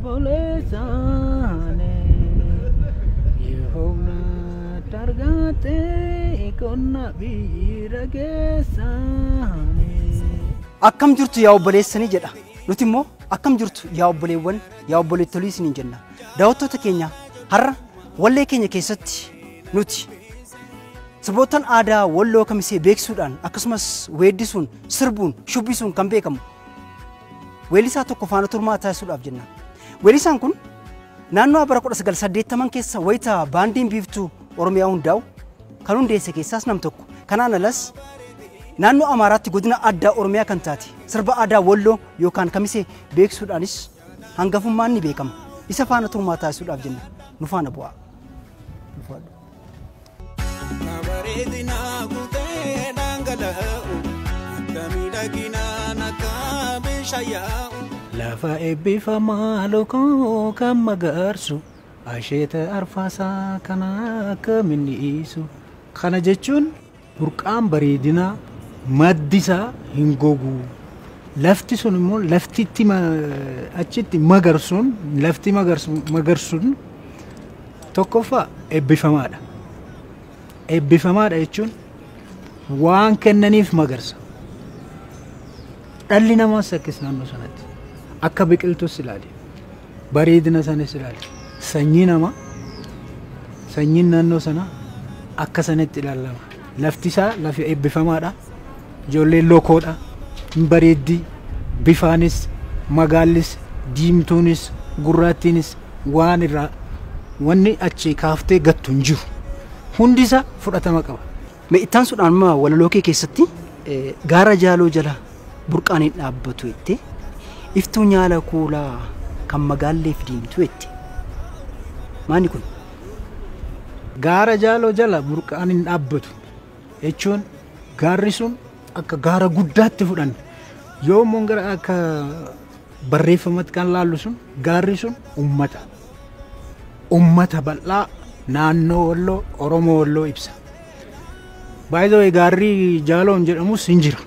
Obboleessaane yoomna targaate qonna biyya geessaane. Akkam jirtu yaa obboleessanii jedha. Nuti immoo akkam jirtu yaa obboleewwan, yaa obboleettolii isiniin jenna. Daawwattoota keenya, har'a wallee keenya keessatti nuti sirboottan aadaa Walloo Kamisee beeksisuudhaan, akkasumas weeddisuun, sirbuun, shubbisuun kan beekamu weellisaa tokko faana turmaa taasisuudhaaf jenna. Weellisaan kun naannoo bara 1980 keessa wayita baandiin Biiftuu Oromiyaa hundaa'u kan hundeesse keessaas nam tokko. Kanaan alas naannoo Amaaraatti godina addaa Oromiyaa kan taate sirba aadaa Walloo yookaan Kamisee beeksisuudhaanis hangafummaan ni beekama. Isa faana turmaa taasisuudhaaf jenna. Nu faana bu'aa. Bareedina guutee dhangala'u, akka miidhaginaan akka bishaan yaa'u. Lafa eebbifamaa lokoo kan magarsu, asheeta arfaasaa kana akka minni'isu. Kana jechuun burqaan bareedinaa maddi isaa hin gogu. Lafti sun immoo lafti itti achitti magarsuun, lafti magarsuun tokkoffaa eebbifamaadha. Eebbifamaadha jechuun waan kennaniif magarsa. Dhalli namaas akkas naannoo sanatti akka biqiltuus ilaali. Bareedina sanas ilaali. Sanyii namaa, sanyiin naannoo sanaa akka sanatti ilaalama. Lafti isaa lafa eebbifamaadha. Ijoolleen lokoodha. Hin bareeddi. Bifaanis, magaallis, diimtuunis, gurraattiinis waan irraa wanni achi kaaftee gattu hin jiru. Hundi isaa fudhatama qaba. Mee ittaan suudhaan ma walaloo kee keessatti gaara jaaloo jala burqaan hin dhaabbatu jette, iftuu nyaala kuulaa kan magaalleef diimtu jette. Maanni kun? Gaara jaaloo jala burqaan hin dhaabbatu jechuun gaarri sun akka gaara guddaatti fudhanne. Yoo immoo gara akka barreeffamatti kan laallu sun, gaarri sun uummata. Uummata bal'aa naannoo Walloo, Oromoo Walloo ibsa. Baay'ee gaarri jaaloon jedhamus hin jira.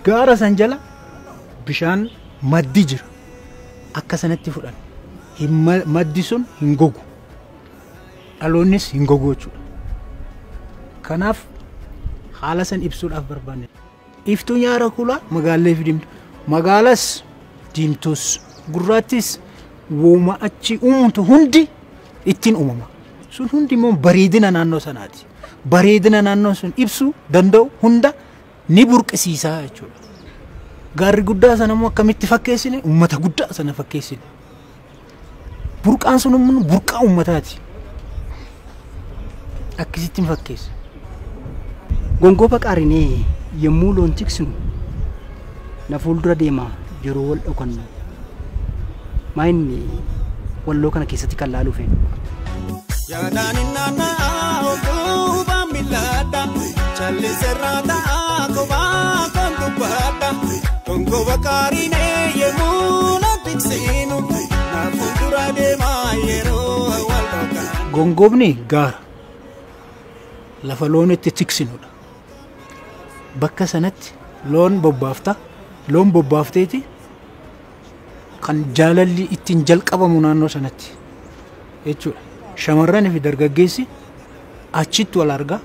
Gaara san jala bishaan maddi jira. Akka sanatti fudhanne. Maddi sun hin gogu. Dhaloonnis hin gogu jechuudha. Kanaaf haala san ibsuudhaaf barbaanne. Iftuu nyaara kulaa magaallee fi diimtuu. Magaalas diimtuus gurraattis wooma achi uumtu hundi ittiin uumama. Sun hundi immoo bareedina naannoo sanaati. Bareedina naannoo sun ibsuu danda'u hunda ni burqisiisaa jechuudha. Gaarri guddaa sana immoo akkamitti fakkeessine? Uummata guddaa sana fakkeessine. Burqaan sun immoo burqaa uummataati. Akkasitti hin fakkeessa. Gongoo baqaarinee yommuu loon tiksinu, na fuuldura deema yeroo wal dhokannu. Maa inni Walloo kana keessatti kan laaluu feenu? Yaadaan hin naanna'aa oguu miilaadha. Calliseerraa ta'aa kophaa kan dubbadha. Gongoo baqaarinee yemmuu na tiksinu, na fuuldura deemaa yeroo wal dhokannu. Gongoobni gaara lafa loon itti tiksinudha. Bakka sanatti loon bobbaafta. Loon bobbaafteeti kan jaalalli ittiin jalqabamu naannoo sanatti jechuudha. Shamarranii fi dargaggeessi achitti wal argaa.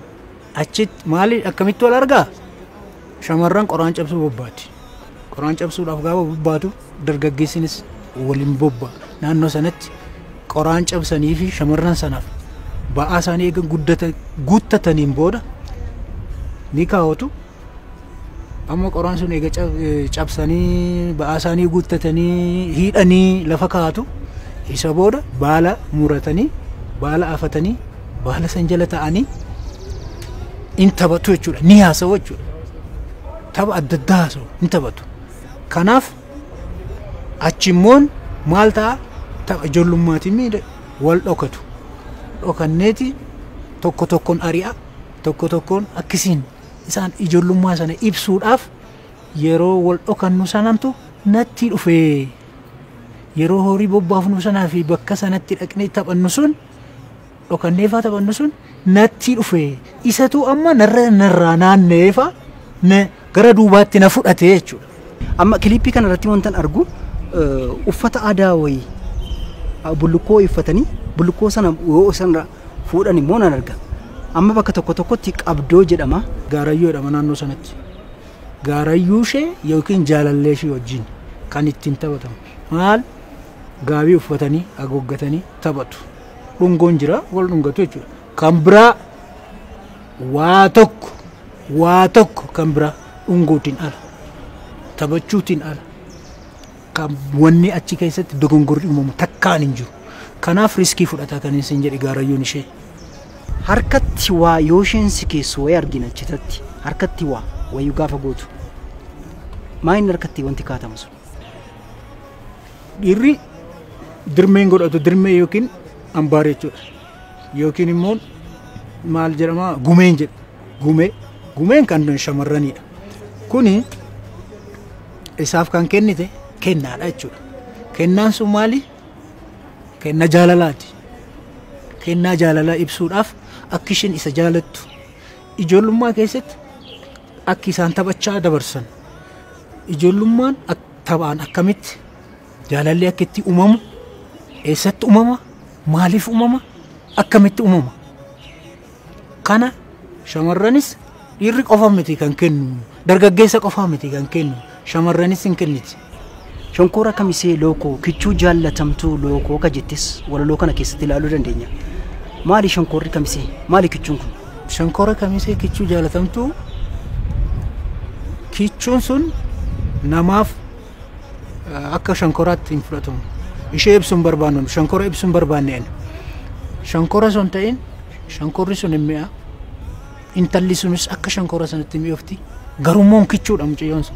Achitti maali, akkamitti wal argaa? Shamarran qoraan cabsuu bobbaati. Qoraan cabsuudhaaf gaafa bobbaatu dargaggeessinis waliin bobba'a. Naannoo sanatti qoraan cabsanii fi shamarran sanaaf ba'aa isaanii eega guuttataniin booda ni kaawwatu. Amma qoraan sun eega cabsanii ba'aa isaanii guuttatanii hidhanii lafa kaa'atu. Isa booda baala muratanii, baala afatanii, baala san jala ta'anii in taphatu jechuudha. Ni haasa'u jechuudha. Tapha adda addaa haasa'u, ni taphatu. Kanaaf achi immoo maal ta'a? Tapha ijoollummaatti miidha wal dhokatu. Dhokanneeti tokko tokkoon ari'a, tokko tokkoon akkasiin isaan ijoollummaa sana ibsuudhaaf yeroo wal dhokannu sanantu natti dhufee, yeroo horii bobbaafnu sanaa fi bakka sanatti dhaqnee taphannu sun, dhokanneefaa taphannu sun natti dhufee, isatu amma narra narraa naanneefa gara duubaatti na fudhate jechuudha. Amma kiliippii kana irratti wantan argu Uffata aadaa wayii bullukkoo uffatanii bullukkoo sana yoo isaan fuudhan immoo nan arga. Amma bakka tokko tokkotti qabdoo jedhama. Gaarayyuu jedhama naannoo sanatti. Gaarayyuu ishee yookiin jaalallee ishee wajjin kan ittiin taphatamu. Maal gaabii uffatanii haguuggatanii taphatu. Dhungoon jira wal dhungatu jechuudha. Kan biraa waa tokko kan biraa dhungootiin ala, taphachuutiin ala kan wanni achi keessatti dogongorri uumamu takkaan hin jiru. Kanaaf risk fudhataa kan isin jedhe gaarayyuun ishee. Harkatti waa yoo isheen si keessu wayii argina achitatti. Harkatti waa wayii gaafa gootu. Maa inni harkatti wanti kaatamu sun? Dhiirri dirmeen godhatu, dirmee yookiin ambaar jechuudha. Yookiin immoo maal jedhama, gumeen jedha. Gumee, gumeen kan shamarranidha. Kuni isaaf kan kennite kennaadha jechuudha. Kennaan sun maali? Kenna jaalalaati. Kennaa jaalalaa ibsuudhaaf akka isheen isa jaalattu, ijoollummaa keessatti akka isaan taphachaa dabarsan, ijoollummaan taphaan akkamitti jaalalli akka itti uumamu, eessatti uumama, maaliif uumama, akkamitti uumama, kana shamarranis dhiirri qofa miti kan kennu, dargaggeessa qofa miti kan kennu, shamarranis hin kenniti. Shonkoora kamisee lookoo kichuu jaallatamtuu lookoo ka jettes walaloo kana keessatti ilaaluu dandeenya. Maali shonkoorri kamisee? Maali kichuun kun? Shonkoora kamisee kichuu jaalatamtuu, kichuun sun namaaf akka shonkoraatti hin fudhatamu. Ishee ibsuu hin barbaannu, shonkora ibsuu hin barbaanneen. Shonkora sun ta'in shonkorri sun hin mi'a. Intalli sunis akka shonkora sanatti mi'oofti. Garummoon kichuudha mucayyoon sun.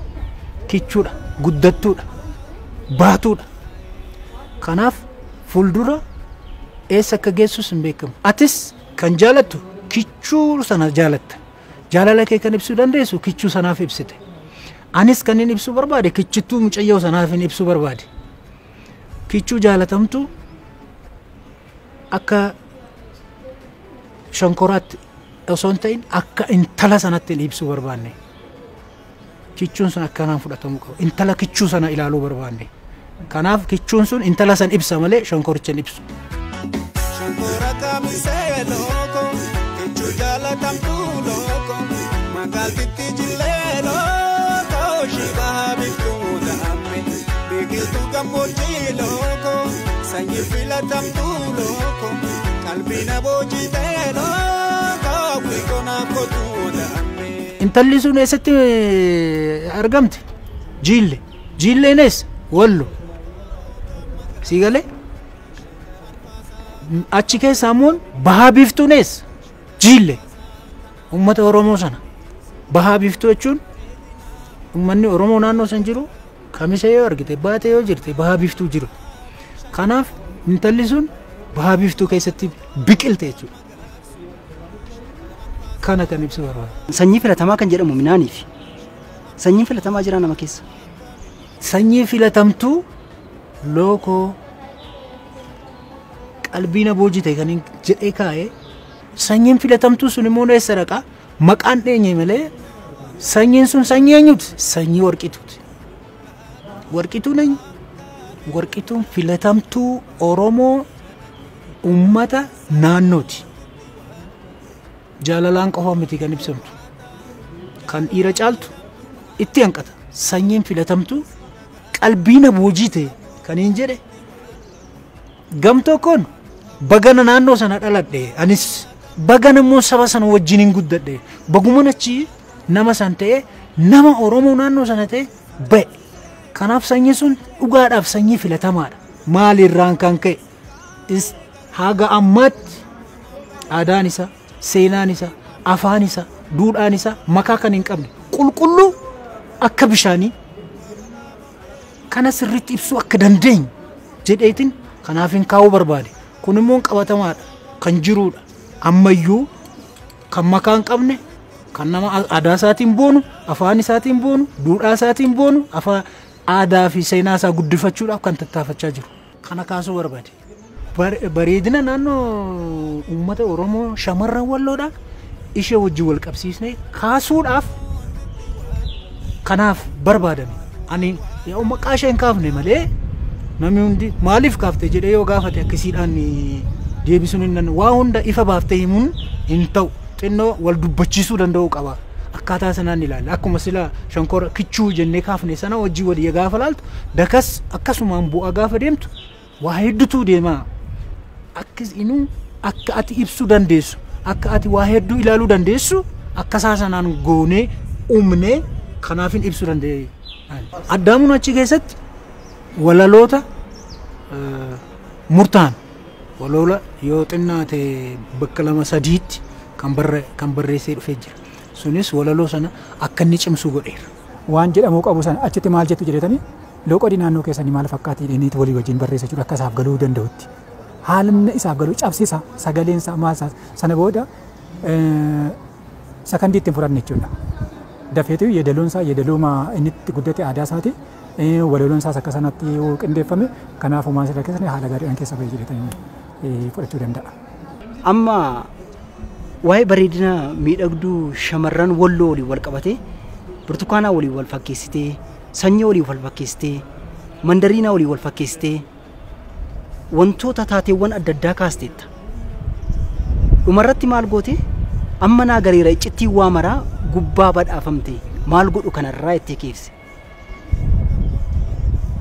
Kichuudha, guddattuudha, baatuudha. Kanaaf fuuldura eessa akka geessus hin beekamu. Atis kan jaalattu kichuu sana jaalatta. Jaalala kee kan ibsuu dandeessu kichuu sanaaf ibsite. Anis kan inni ibsuu barbaade kichittuu mucayyoo sanaaf hin ibsuu barbaade. Kichuu jaalatamtu akka shonkoraatti osoo hin ta'in akka intala sanatti hin ibsuu barbaanne. Kichuun sun akkanaan fudhatamuu qaba. Intala kichuu sana ilaaluu barbaanne. Kanaaf kichuun sun intala san ibsa malee shonkoricha hin ibsu. Shankora kamisee looko, kichuu jaalatamtuu looko, magaaltitti jillee looko, shibaa biftuu daamme, biqiltuu gammoojjii looko, sanyii filatamtuu looko, qalbii na boojitee looko, wiikonaaf kotuu daamme. Intalli sun eessatti argamti? Jiille. Jiilleen eessa? Wallo. Sii galee? Achi keessa ammoo bahaa biiftuun eessa? Jiille. Uummata Oromoo sana. Bahaa biiftuu jechuun uummanni Oromoo naannoo san jiru kamisee yoo argite, baatee yoo jirte, bahaa biiftuu jiru. Kanaaf intalli sun bahaa biiftuu keessatti biqilte jechuudha. Kana kan ibsu barbaada. Sanyii filatamaa kan jedhamu minaaniif. Sanyiin filatamaa jira nama keessa. Sanyii filatamtuu lookoo qalbii na boojite kan jedhee kaa'ee, sanyiin filatamtuu sun immoo eessa dhaqaa? Maqaan dheenye malee sanyiin sun sanyii eenyuti? Sanyii warqituuti. Warqituun eenyu? Warqituun filatamtuu Oromoo uummata naannooti. Jaalalaan qofa miti kan ibsamtu. Kan dhiira caaltu itti hanqata. Sanyiin filatamtuu qalbii na boojite kan hin jedhe gam tokkoon bagana naannoo sana dhaladhe, anis bagana immoo saba sana wajjin hin guddadhe, baguman achi nama san ta'e, nama Oromoo naannoo sana ta'e ba'e. Kanaaf sanyiin sun dhugaadhaaf sanyii filatamaadha. Maalirraan kan ka'e haga ammaatti aadaan isaa, seenaan isaa, afaan isaa, duudhaan isaa makaa kan hin qabne, qulqulluu akka bishaanii, kana sirriitti ibsuu akka dandeenyu jedheetiin kanaaf hin kaa'uu barbaade. Kun immoo qabatamaadha, kan jiruudha. Ammayyuu kan makaa hin qabne, kan nama aadaa isaatiin boonu, afaan isaatiin boonu, duudhaa isaatiin boonu, afaan aadaa fi seenaa isaa guddifachuudhaaf kan tattaafachaa jiru. Kana kaasuu barbaade. Bareedina naannoo uummata Oromoo shamarran Walloodhaa ishee wajjin wal qabsiisnee kaasuudhaaf kanaaf barbaadame. Ani yoo maqaa ishee hin kaafne malee Namni hundi maaliif kaaftee jedhee yoo gaafate akkasiidhaan deebisuun hin danda'u. Waa hunda ifa baaftee himuun hin ta'u. Xinnoo wal dubbachiisuu danda'uu qaba. Akkaataa sanaan ilaalla. Akkuma sila shankora kichuu jennee kaafne sana wajjii walii gaafa laaltu dakas akkasumaan bu'aa gaafa deemtu waa hedduutu deema. Akkas inuu akka ati ibsuu dandeessu, akka ati waa hedduu ilaaluu dandeessu akkasaa sanaan goonee uumnee kanaafin ibsuu danda'e. Addaamuun achi keessatti walaloota murtaan waloola yoo xinnaate bakka lama sadiitti kan barreessee dhufee jira. Sunis walaloo sana akka inni cimsu godheera. Waan jedhamuu qabu sana achitti maal jettu jedhetanii loqodii naannoo keessanii maal fakkaatti jedhanii walii wajjin barreessa jechuudha akka isaaf galuu danda'utti. Haalli isaaf galuu cabsisa sagaleen isaa maal isaa sana booda sakandii ittiin fudhanne jechuudha. Dafeetu yeedaloon isaa yeedalooma inni itti guddate aadaa isaati. Walaloon isaas akka sanatti yoo qindeeffame kanaaf uumaan sirra keessatti haala gaariidhaan keessa bahee jedhetanii fudhachuu danda'a. Amma waa'ee bareedina miidhagduu shamarran walloo waliin wal qabatee burtukaanaa waliin wal fakkeessitee sanyii waliin wal fakkeessitee mandariinaa waliin wal fakkeessitee wantoota taateewwan adda addaa kaasteetta. Dhumarratti maal goote amma naa gareera iccittii waa maraa gubbaa badhaafamte maal godhu kanarraa itti keefse.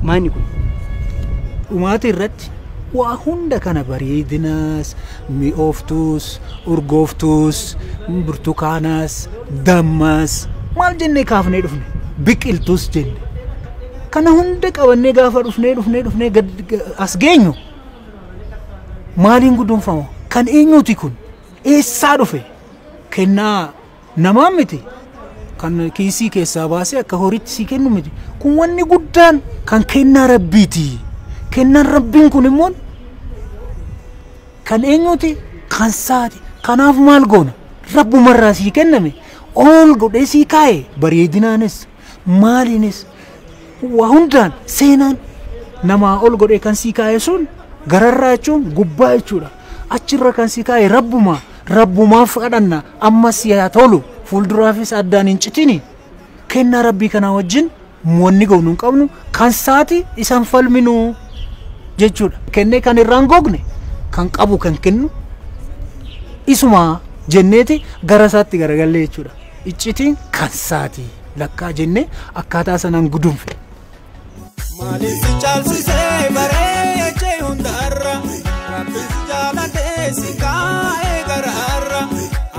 Maanni kun? Dhumaati irratti waa hunda kana bareedinas, mi'ooftuus, urgooftuus, burtukaanaas, dammas maal jennee kaafnee dhufne biqiltuus jenne. Kana hunda qabannee gaafa dhufnee dhufnee dhufnee as geenyu maaliin guduunfama? Kan eenyuuti kun? Eessaa dhufe? Kennaa namaa miti. Kan kiisii keessaa baasee akka horiitti sii kennu miti. Kun wanni guddaan kan kennaa rabbiiti. Kennaan rabbiin kun immoo kan eenyuuti? Kan saati. Kanaaf maal goona? Rabbumarraa sii kenname ol godhee sii kaa'e bareedinaanis maaliinis waa hundaan seenaan namaa ol godhee kan sii kaa'e sun gararraa jechuun gubbaa jechuudha. Achirra kan sii kaa'e rabbuma rabbumaaf kadhanna ammas yaa tolu fuulduraafis addaan hin citini kennaa rabbii kanaa wajjin wanni goonu hin qabnu kan saati isaan falminu jechuudha. Kennee kan irraan gogne kan qabu kan kennu isuma jenneeti gara isaatti garagallee jechuudha. Iccitiin kan saati lakkaa jennee akkaataa sanaan gudunfe. Maaliif si caalchisee bareechee hundarra Rabbi si jaalatee si kaa'ee garaarra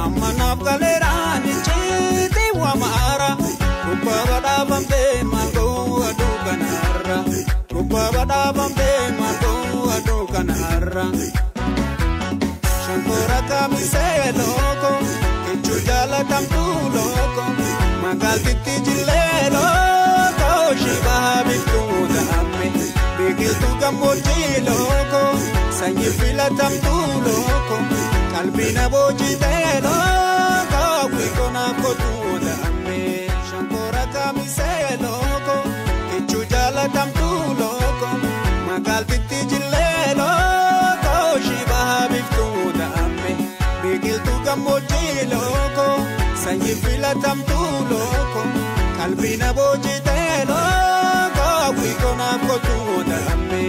amma naaf galeeraan icciitii wamaara gubbaa badhaafamtee maal go'uu aduu kanarra gubbaa badhaafamtee maal go'uu aduu kanarra. Shankora kamisee looko kichuu jaalatamtuu looko magaaltitti jillee looko shibaa biftuu daamme biqiltuu gammoojjii looko sanyii filatamtuu looko qalbii na boojitee looko wiikonaaf kotuu daamme. Shankora kamisee looko kichuu jaalatamtuu looko magaaltitti jillee looko shibaa biftuu daamme biqiltuu gammoojjii looko sanyii filatamtuu looko qalbii na boojitee looko wiikonaaf kotuu daamme.